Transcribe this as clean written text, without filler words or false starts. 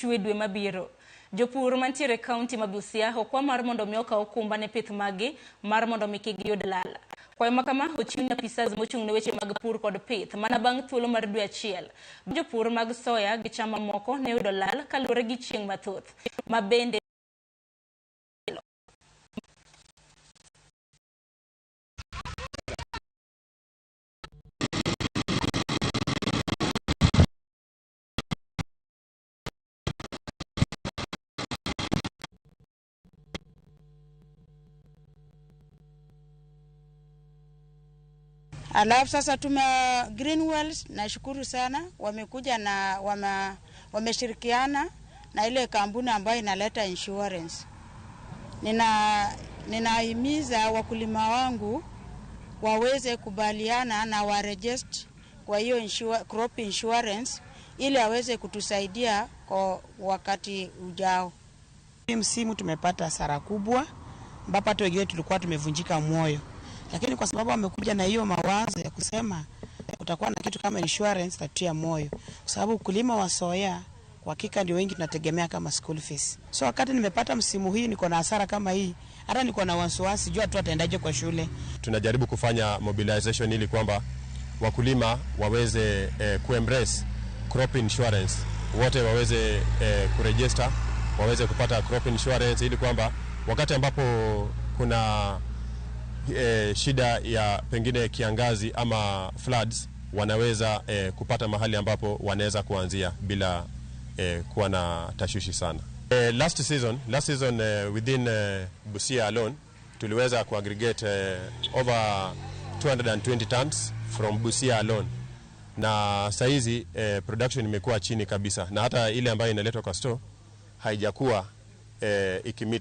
Chwe dwe mabiro. Jopur mantiere e kaunti ma Busia okwa mar mondo mi okaw okumba ne pith maggi mar mondo mi kik giyud lal. Kwayo ma kama ochiw ne apisas mochung' ne weche mag pur kod pith mana bang' thuolo mar dwe achiel. Jopur mag soya gi cham mamoko ne oyudo lal kaluwore gi chieng' mathoth ma bende Alafu sasa tume Greenwells, nashukuru sana wamekuja na wameshirikiana na ile kampuni ambayo inaleta insurance. Ninahimiza wakulima wangu waweze kubaliana na waregister kwa hiyo crop insurance ili aweze kutusaidia kwa wakati ujao. Hii msimu tumepata hasara kubwa ambapo hata wengine tulikuwa tumevunjika moyo, lakini kwa sababu wamekuja na hiyo mawazo ya kusema kutakuwa na kitu kama insurance, tatia moyo, kwa sababu ukulima wa soya kwa hakika ndio wengi tunategemea kama school fees. So wakati nimepata msimu hii niko na hasara kama hii, hata niko na wasiwasi jua tu ataendaje kwa shule. Tunajaribu kufanya mobilization ili kwamba wakulima waweze kuembrace crop insurance, wote waweze kuregister, waweze kupata crop insurance ili kwamba wakati ambapo kuna shida ya pengine kiangazi ama floods, wanaweza kupata mahali ambapo wanaweza kuanzia bila kuwa na tashwishi sana. Last season within Busia alone tuliweza kuaggregate over 220 tons from Busia alone, na saizi production imekuwa chini kabisa, na hata ile ambayo inaletwa kwa store haijakuwa ikimeet